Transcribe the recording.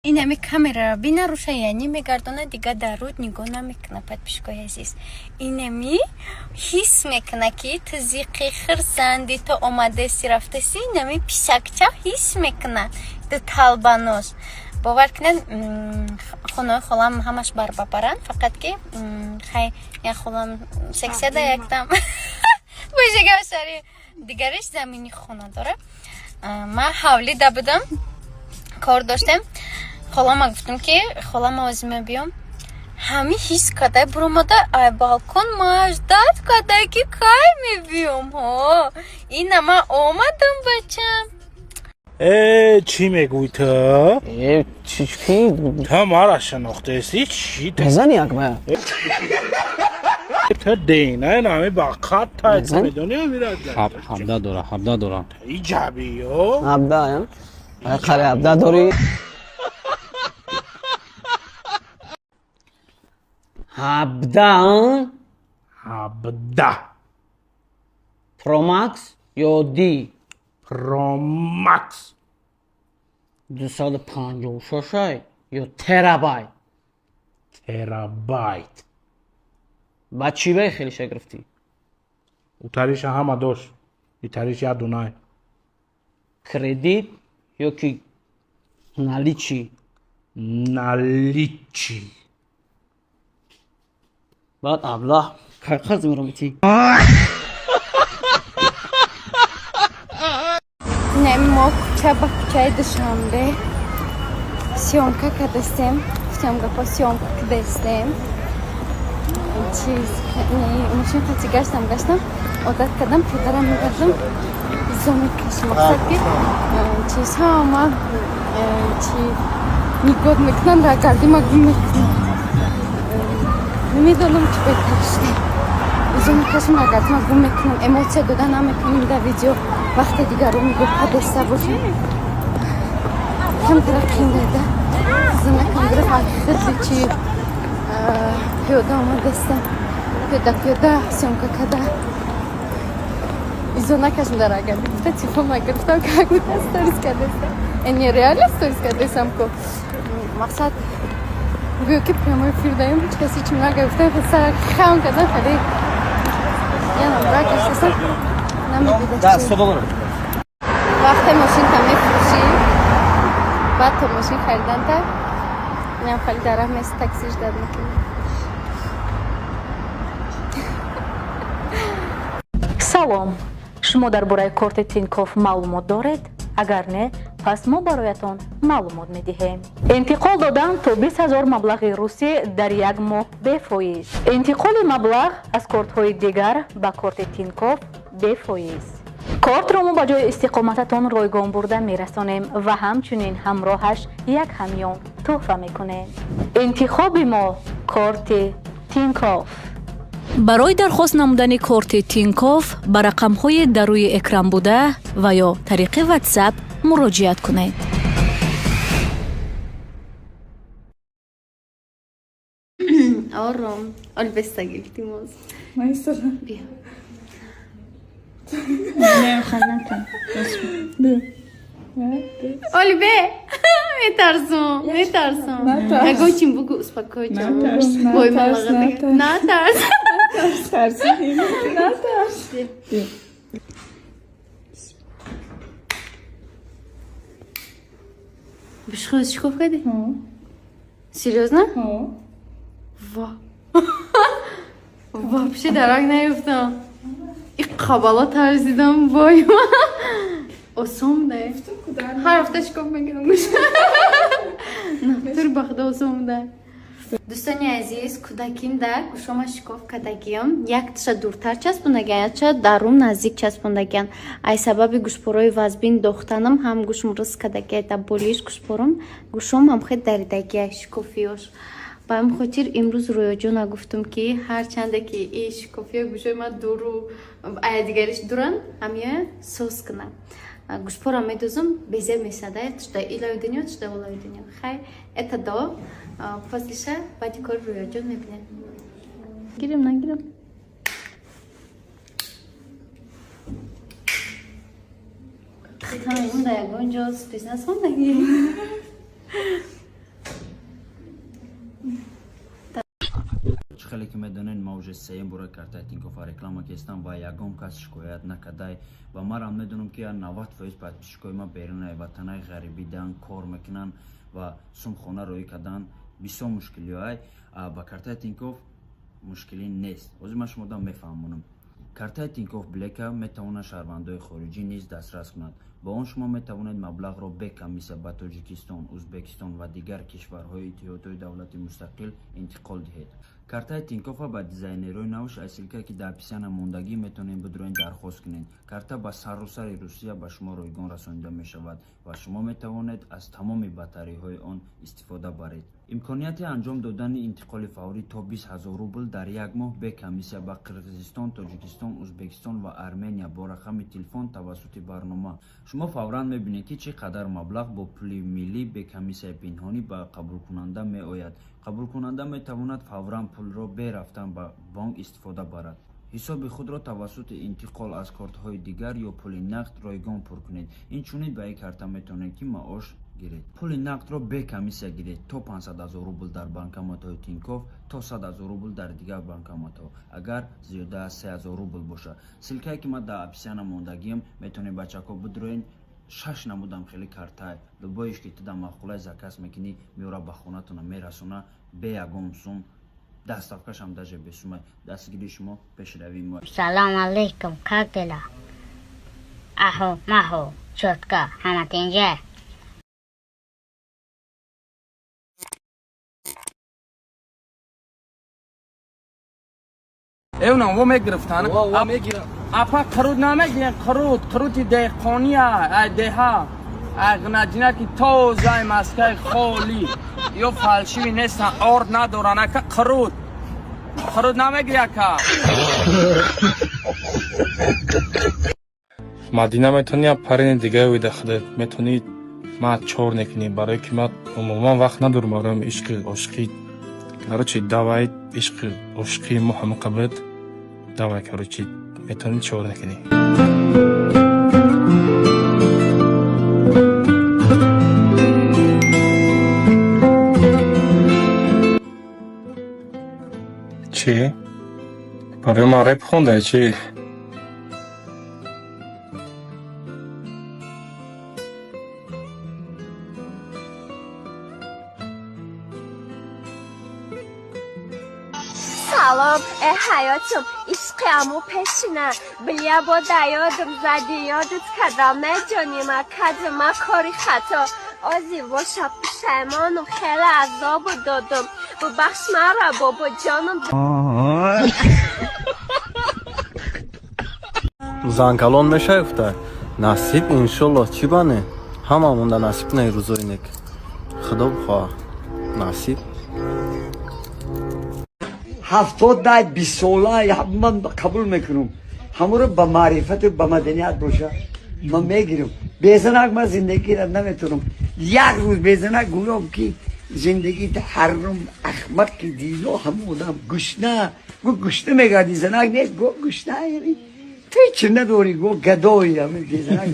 Инами камераро бина, руша яъне мегардона, дига дар руд нигоҳ намекуна. Подписчикои азиз, инами ҳис мекуна, ки ту зиқи, хирсанди, ту омадаси, рафтаси. Инами писакча ҳис мекуна ду талбанош. Бовар кунед, хонаҳои холам ҳамаш барбабаранд, фақат ки хай, як холам сексияда, яктам бошегашари, дигариш замини хона дора. Ман ҳавлида будам, кор доштем. Холама гуфтам, ки холама, озима мебиём. Ҳами ҳис кардай, буромада ай балкон маждат кардай, ки кай мебиём. Ҳо, ина ман омадам, бачам. Э, чӣ мегӯй ту? Э, чӣ ки? Ту мара шинохтаисӣ, чӣ? Мезани як ба. Ту дина нами ба қат тай ту. Мезани? Медонӣ, амира. 17 дора, 17 дора. Иҷаби ё. 17, я? Ай қари 17 дорӣ? 17? 17. Pro Max ё D? Pro Max. 256 ё терабайт? Терабайт. Ба чӣ бай хелиша гирифтӣ? Утариша ҳама дошт, итариш як дунай. Кредит ё ки наличный? Наличный. Баъд аблаҳ кай қарз меромитӣ? Не, мо кӯча ба кӯчаи Душанбе съёмка кардастем. Гуфтем гапо, съёмка кардастем. Чиз, мошин қати гаштам, гаштам, одат кардам, пиёдарам мегардам, изо мекашам. Мақсад ки чиз, ҳама чи нигоҳ мекунанд, рагардима гум мекунам. Намедонам, чӣ беҳтар шуда. Изо мекашам, рагардима гум мекунам, эмоция дода наметавонем дар видео. Вақте дигарро нигоҳ кардаиста бошем, камтара қиндада. Занакам гирифт, хеле чи пиёда омадастам, пиёда пиёда съёмка карда, изо накашм дар агарди. Гуфта, телефонма гирифтам, как будто сторис кардастам. Эне реально сторис кардастам ко, мақсад гӯё ки прямой эфир даем, ҳеҷ каси чим нагуфтам. Сара хам кардам, хеле янам гаштастам, намедидастам. 100 доллар. Вақте мошинта мефурӯшӣ, баъд то мошин хариданта инам хеле дар раҳ мест, такси ждать мекунӣ. Салом, шумо дар бораи корти Тинкоф маълумот доред? Агар не, пас мо бароятон маълумот медиҳем. Интиқол додан то 20 000 маблағи русӣ дар як моҳ бефоиз, интиқоли маблағ аз кортҳои дигар ба корти Тинкоф бефоиз. Кортро мо ба ҷои истиқомататон ройгон бурда мерасонем ва ҳамчунин ҳамроҳаш як ҳамён тӯҳфа мекунем. Интихоби мо корти Тинкоф. Барои дархост намудани корти Тинкоф ба рақамҳои дар рӯи экран буда ва ё тариқи WhatsApp муроҷиат кунед. Ором, олбестаг, илтимос. Биё. Биё. Олибе, метарсум, метарсум. Ягон чим бугу, успокой. Натарс. Вой. Натарс. Натарс. Натарс. Натарс. Биё. Бишхӯз чикор кардӣ? Ҳо. Серьёзно? Ҳо. Ва, вообще дарак наёфтам. И қабало тарзидам, вой, осон буда. Ҳар ҳафта чикор мекунам? Тур ба худо, осон буда. Дӯстони азиз, кӯдаким да гӯшома шикоф кардагиам. Якташа дуртар часпондагиан, якташа дарун наздик часпондагиан. Ай сабаби гӯшпораи вазбин дохтанам ҳам гӯшм рис кардагия, да болиш гӯшпорам гӯшом ҳам хел даридагия шикофиёш. Ба ҳамин хотир имрӯз Рӯёҷона гуфтам, ки ҳарчанде ки и шикофиёи гӯшои ман дуру ая дигариш дуран, ҳамия соз кунам. Гӯшпора медозам, безеб месада, тушда илаи дунё, тушда олаи дунё. Хай, это до послеша, баъди кори Рӯёҷон мебинем. Гирем, нагирем? Хитам да ягон ҷо спецназ хондаги. Хеле ки медонед, ма уже сеюм бора картаи Тинькоффа реклама кестам ва ягон кас шикоят накардай. Ва марам медонам, ки 90% подписчикои ма берунаи ватанаи ғарибидан кор мекунанд ва сумхона роӣ кардан бисёр мушкилиҳоай. Ба картаи Тинькофф мушкилӣ нест. Ҳозир ман шумода мефаҳмонам. Картаи Тинькофф Блека метавонад шаҳрвандои хориҷӣ низ дастрас кунад. Бо он шумо метавонед маблағро бе комиссия ба Тоҷикистон, Ӯзбекистон ва дигар кишварҳои Иттиҳодҳои давлати мустақил интиқол диҳед. Картаи Тинькоффа ба дизайнерҳои навш аз ссылкае, ки дар описания мондагӣ, метавонед бидроен, дархост кунед. Карта ба саросари Русия ба шумо ройгон расонида мешавад ва шумо метавонед аз тамоми бартариҳои он истифода баред. Имконияти анҷом додани интиқоли фаврӣ то 20 ҳазор рубл дар як моҳ бе комиссия ба Қирғизистон, Тоҷикистон, Ӯзбекистон ва Армения бо рақами телефон тавассути барнома. Шумо фавран мебинед, ки чӣ қадар маблағ бо пули миллӣ бе комиссияи пинҳонӣ ба қабулкунанда меояд. Қабулкунанда метавонад фавран пулро бе рафтан ба бонк истифода барад. Ҳисоби худро тавассути интиқол аз кортҳои дигар ё пули нақд ройгон пур кунед. Инчунин ба ин карта метавонед, ки маош гиред. Пули нақдро бе комиссия гиред то 500 ҳазор рубл дар банкоматҳои Тинькофф, то 100 ҳазор рубл дар дигар банкоматҳо, агар зиёда аз 3 ҳазор рубл бошад. Ссылкае, ки ман дар описания мондагиам, метавонед, бачако, бидроен. Шаш намудам хеле картай, любоиш ки ту дар маъқулай, заказ мекунӣ, меора, ба хонатона мерасона бе ягон сум. Доставкашам даже бесумай. Дастгирии шумо пешравии мо. Салом алейкум, как дела? Ахо, махо, чётко, ҳама тинҷа? Эвнам во мегирифтан. Апа, қурут намегирен? Қурут, қурути деҳқония, ай деҳа, ай ғнаҷинаки тозаи маскаи холӣ, ё фальшивый нестан, орд надоран, ака. Қурут, қурут намегири, ака? Мадина, метавонӣ як парени дигаре оида худат, метавонӣ ман чор некунӣ, барое ки ман умуман вақт надорам барои ишқи ошиқӣ. Короче, давай, ишқи ошиқии мо ҳамақа буд. Давай, короче, метавонӣ чор некунӣ. Чӣ? Барои ман реп хонда, чӣ? Салом, э ҳаётум, ишқи аму пешина билия, бо да ёдам зади, ёдат кардам, меҷонима, кадима кори хато, ози боша, пушаймонум, хеле азобу додум, бубахш мара, бобоҷонум. Занкалон мешавӣ, гуфта, насиб, иншоллоҳ. Чӣ бане, ҳамамонда насиб наи рӯзои нек, худо бихоҳа, насиб. 70 дай 20 сола ман қабул мекунам, ҳамуро ба маърифату ба маданият боша, ман мегирам. Безанак ман зиндагиро наметавонам, як рӯз безанак гӯём, ки зиндагӣ ҳаррум. Ахмақи дино, ҳамун одам гушна гу гушна мегарди, занак нест, го гушна, ҳеч надорӣ, го гадои, ҳамин безанак.